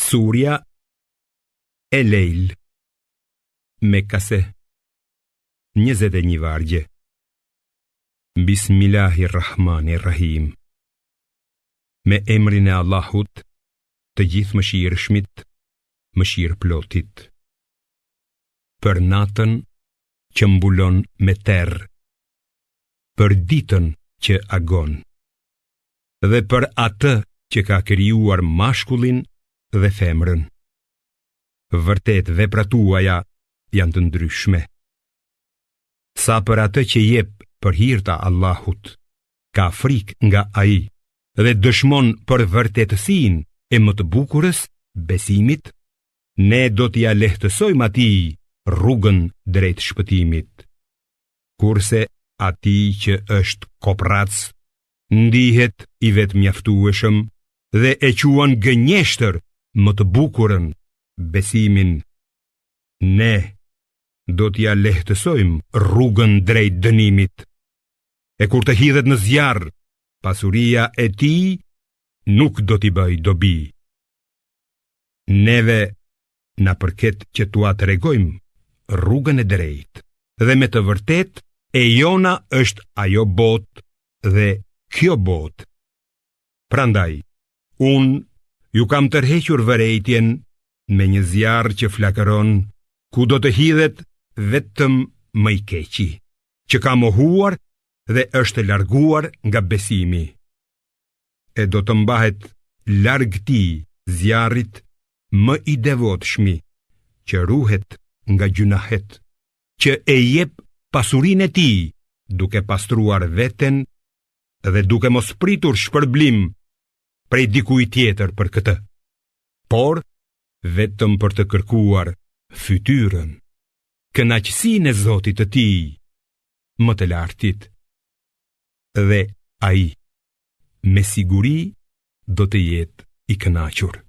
Surja El Lejl Mekase 21 vargje Bismillahirrahmanirrahim Me emrin e Allahut të Gjithëmëshirshmit, mëshirëplotit Për natën që mbulon me terr Për ditën që agon Dhe për atë që ka krijuar mashkullin dhe femrën. Vërtet veprat tuaja janë të ndryshme. Sa për atë që jep për hir të Allahut, ka frikë nga ai dhe dëshmon për vërtetësinë e më të bukurës, besimit, ne do t'ia lehtësojmë atij rrugën drejt shpëtimit. Kurse atij që është koprrac, ndihet i vetëmjaftueshëm dhe e quan gënjeshtër më të bukurën, besimin. Ne do t'ia lehtësojmë rrugën drejt dënimit. E kur të hidhet në zjarr, pasuria e tij nuk do t'i bëjë dobi. Neve na përket që t'ua tregojmë rrugën e drejtë dhe me të vërtetë e jona është ajo botë dhe kjo botë. Prandaj, unë ju kam tërhequr vërejtjen me një zjarr që flakëron, ku do të hidhet vetëm më i keqi, që ka mohuar dhe është larguar nga besimi. E do të mbahet larg tij zjarrit më i devotshmi që ruhet nga gjynahet, që e jep pasurinë e tij duke pastruar veten dhe duke mos pritur shpërblim prej dikujt tjetër për këtë, por vetëm për të kërkuar fytyrën, kënaqësinë e Zotit të tij, më të lartit. Dhe ai me siguri do të jetë i kënaqur.